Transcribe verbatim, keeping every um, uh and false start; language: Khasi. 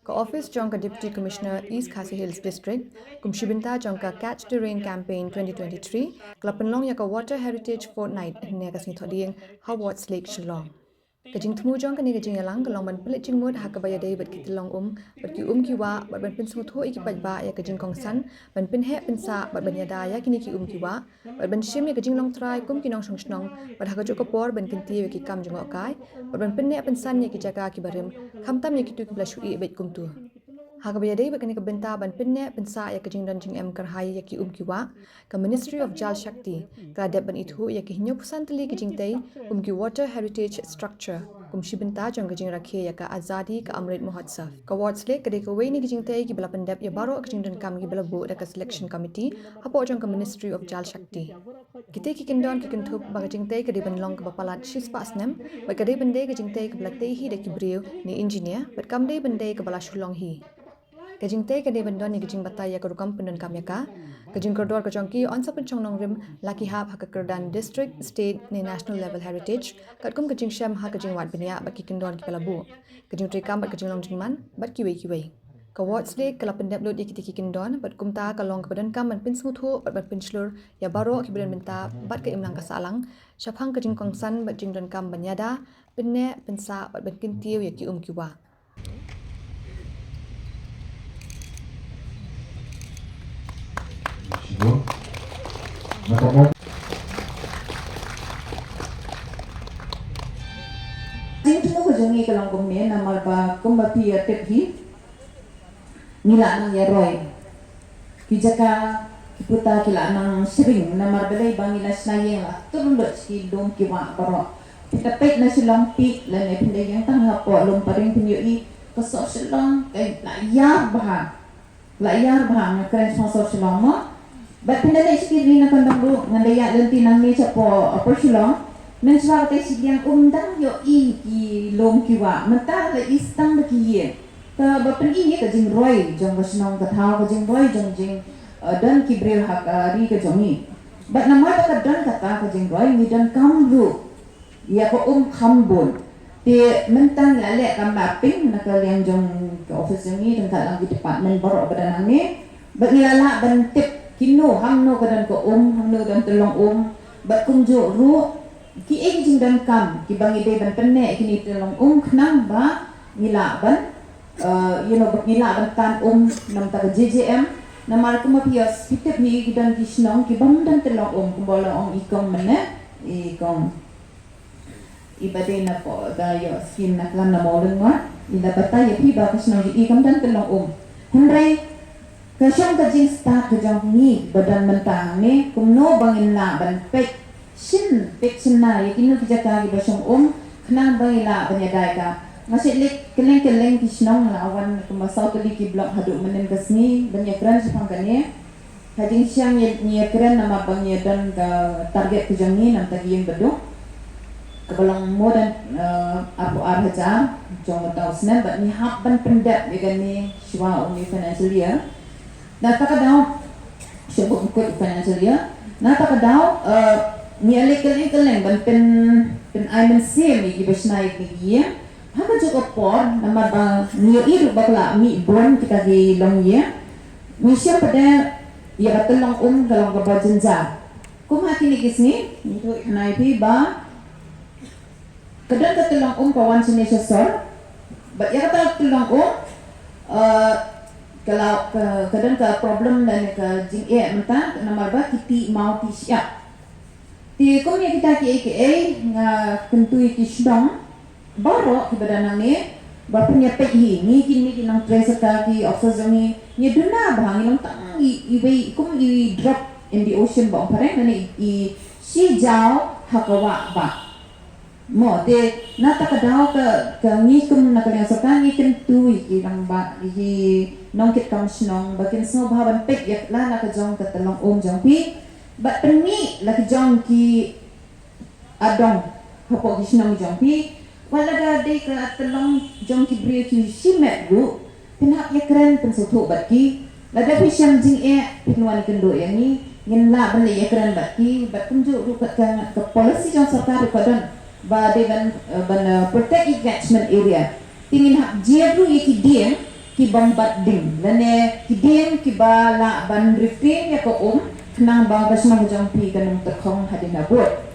Ka ophis jong ka Deputy Commissioner East Khasi Hills District, kum shi bynta jong ka Catch the Rain Campaign twenty twenty-three, ka la pynlong ïa ka Water Heritage Fortnight hynne ka sngi Thohdieng ha Wards Lake, Shillong. Ka jingthmu jong kane ka jingïalang ka long ban pynleit jingmut ha kaba ïadei bad ki tyllong um, bad ki um ki wah, bad ban pynsngewthuh ïa ki paidbah ïa ka jingkongsan ban pynheh pynsah bad ban ïada ïa kine ki um ki wah, bad ban shim ïa ka jinglong trai kum ki nongshong shnong, bad ha kajuh ka por ban kyntiew ïa ki kam jngohkai, bad ban pynneh pynsan ïa ki jaka kiba rim, khamtam ïa kito kiba la shu ïeh beit kumto. Ha kaba ïadei bad kane ka bynta ban pynneh pynsah ïa ka jingdon jingem kyrhai ïa ki um ki wah, ka Ministry of Jal Shakti ka la dep ban ithuh ïa ki hynñiewphew san tylli ki jingtei kum ki Water Heritage Structure, kum shi bynta jong ka jingrakhe ïa ka Azadi Ka Amrit Mahotsav. Ka Wards Lake ka dei kawei na ki jingtei kiba la pyndep ïa baroh ki jingdonkam kiba la buh da ka Selection Committee hapoh jong ka Ministry of Jal Shakti. Kitei ki kyndon ki kynthup ba ka jingtei ka dei ban long kaba palat shispah snem, bad ka dei ban dei ka jingtei kaba la tei hi da ki briew ne engineer, bad kam dei ban dei kaba la shu long hi. Ka jingtei ka dei ban don ïa ka jingbatai ïa ka rukom pyndonkam ïa ka. Ka jingkordor ka jong ki yn sa pynshong nongrim la ki hap ha ka kyrdan district, state ne national level heritage, katkum ka jingshem ha ka jingwad bniah bad ki kyndon kiba la buh, ka jingtrei kam bad ka jinglong jingman, bad kiwei kiwei. Ka Wards Lake ka la pyndep lut ïa kitei ki kyndon, bad kumta ka long kaba donkam ban pynsngewthuh bad ban pynshlur ïa baroh kiba don bynta bad ka imlang ka sahlang shaphang ka jingkongsan bad jingdonkam ban ïada, pynneh pynsah bad ban kyntiew ïa ki um ki wah. Jingthmu ka jong ngi ka long kumne, namar ba kumba phi ïa tip hi, ngi la nang ïa roi. Ki jaka, ki puta ki la nang shring, namar balei ba ngi la shna ïing la tur lut ki lum ki wah baroh. Phi da peit na Shillong Peak lane phi da ïeng tang hapoh Lum Paring phin ïohi ka sor Shillong ka la ïar bha. La ïar bha, nga kren shaphang sor Shillong mo. Bad phin da leit sha ki ri na kyndong ruh, ngan da ïaid lynti nangne shapoh Upper Shillong. Mynshuwa katei shiliang um dang ïohi ki lum ki wah, mynta la i tang da ki ïing. Kaba pyni ïa ka jingroi jong ka shnong ka thaw, ka jingroi jong jing, eh, don ki briew ha ka ri ka jong ngi. Bad namar ba ka don kata ka jingroi, ngi donkam ruh ïa ka um kham bun. Te mynta ngi la leh ka mapping na ka liang jong ka office jong ngi, ryngkat lang ki department baroh ba don hangne. Bad ngi la lah ban tip kino hangno ka don ka um, hangno ka don tyllong um. Bad kumjuh ruh kiei ki jingdonkam kiba ngi dei ban pynneh ïa kine ki tyllong um khnang ba ngi lah ban, eh, you know, ba ngi lah ban tan um na bynta ka J J M. Namar kumba phi ïoh, phi tip hi, ki don ki shnong ki bym don tyllong um, kumba la ong i kong mynne, i kong iba dei na poh ka ïoh skim na klam na Mawlyngkot, i la batai ïa phi ba ka shnong jong i kam don tyllong um. Hynrei ka shong ka jingstad ka jong ngi ba don mynta hangne, kumno ba ngin lah ban peit shin peit shin na ïa kino ki jaka kiba shong um khnang ba ngi lah ban ïada ïa ka. Nga shu leit kylleng kylleng ki shnong, la wan kumba saw tylli ki block haduh mynnin ka sngi ban ïakren shaphang kane. Ha jingshisha ngi, ngi ïakren namar ba ngi don ka target ka jong ngi na bynta ki ïing baduk kaba long more than, eh, arphew ar hajar jong mynta u snem, bad ngi hap ban pyndep ïa kane shuwa une u financial year. Na kata ka daw, shu buh kut u financial year. Na kata ka daw, eh, ngi ïaleit kylleng kylleng ban pyn, pyn ai mynsiem ïa kiba shna ïa kine ki ïing. Ha kajuh ka por, namar ba ngi ïohi ruh ba ka la mih bun kita ki longïing, ngi shem pat de ïa ka tyllong um ka long kaba jynjar. Kum ha kine ki sngi, ngi ïathuh ïa phi ba ka don ka tyllong um ka wan shane sha sor. Bad ïa kata ka tyllong um, eh, ka la, ka, ka don ka problem lane ka jingeh mynta, namar ba ki tih maw tih shyiap. Te kum ïa kita kiei kiei nga kyntu ïa ki shnong baroh kiba don hangne ba phin ïa peit hi, ngi kine ki nongtrei sorkar, ki officer jong ngi, ngi duna bha, ngi long tang i, iwei kum i drop in the ocean ba ong phareng, lane i, i shi jaw ha ka wah bah. Mo, te na kata ka daw ka, ka ngi kum na ka liang sorkar ngi kyntu ïa ki rangbah, ïa ki nongkitkam shnong ba kin sngewbha ban peit ïa la na ka jong ka tyllong um jong phi. Bad pynmih la ki jong ki adong hapoh ki shnong jong phi. Wat lada dei ka tyllong jong ki briew ki shimet ruh, phin hap ïakren pynsngewthuh bad ki. Lada phi shem jingeh, phin wan ïakynduh ïa ngi. Ngin lah ban leit ïakren bad ki. Bad kumjuh ruh ka, ka, ka policy jong sorkar ruh ka don ba dei ban, eh, ban, eh, protect ïa ki catchment area. Te ngin hap jied ruh ïa ki dieng ki bym bat ding lane ki dieng kiba lah ban retain ïa ka um, khnang ba ka shnong jong phi kan ym tyrkhong hadien habud.